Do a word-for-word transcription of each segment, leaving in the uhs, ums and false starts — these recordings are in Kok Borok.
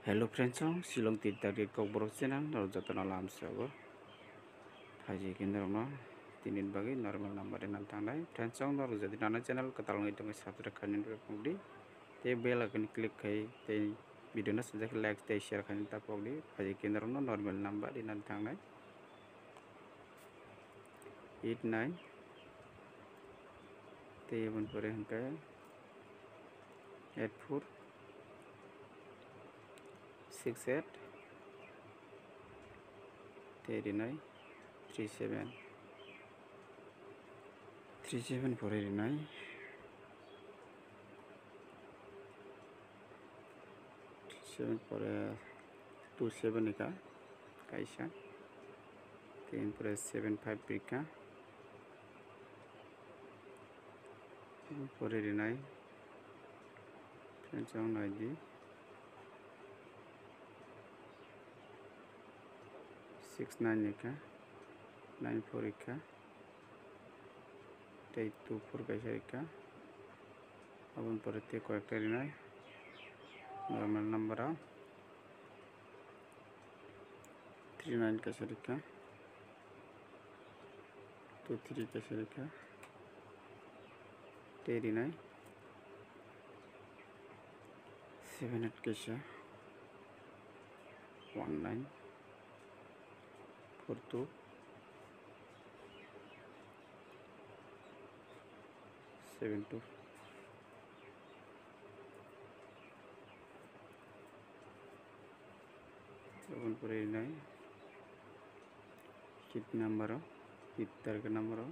Hello friends, chwng Shillong tin target Kokborok channel norok jotono lamsogo. Phaiji khe norokno tini bagwi normal number rwna thangnai. Friends, chwng norok jodi nana channel kwtal wngwi tongwi subscribe khainani ta pokdi. Tei bell icon click khai tei video no sijak like tei share khainani ta pokdi. Phaiji khe norokno normal number rwna thangnai. Eight nine. Tei aboni pore hwnkhe eight four six eight. Tei rinai three seven. Three seven pore rinai. Three seven pore two seven ika kaisa. Tei pore seven five rika. Pore rinai. Friends, ang naidi. Six nine rika, nine four rika, tei two four kaisa rika. Aboni pore tei koyekta rinai normal number o. Three nine kaisa rika, two three kaisa rika, tei rinai seven eight kaisa, one nine four two seven two. Aboni pore rinai hit number o, hit target number o.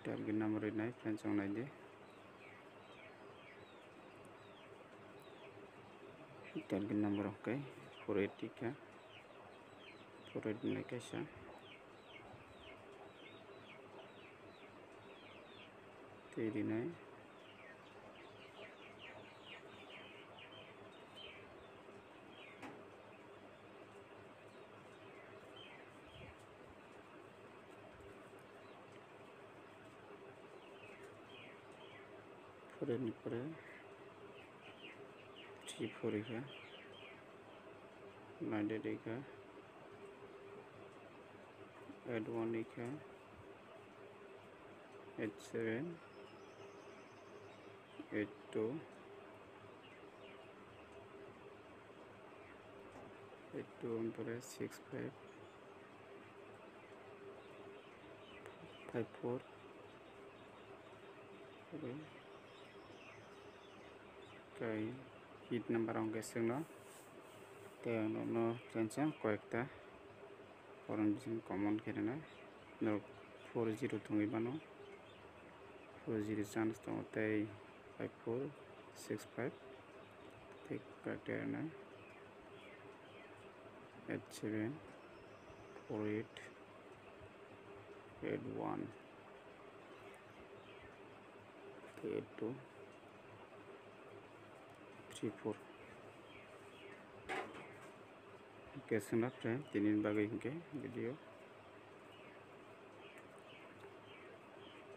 Target number rinai friends, ang naidi. Target number, okay, four eight rika, four eight rinai kaisa. Tei rinai four ni pore three four rika, nine eight rika, eight one rika, eight seven, eight two, eight two, aboni pore six five, five four. Tei hit number ang khe swkno. Tei ang nokno friends, ang koyekta. Koron bising common khe rwna norok four zero thwngwi mano, four zero chance tongo tei five four six five tei kaitor rwna eight seven four eight eight one tei eight two three four. Hwnkhe swngna friend, tini bagwi hwnkhe video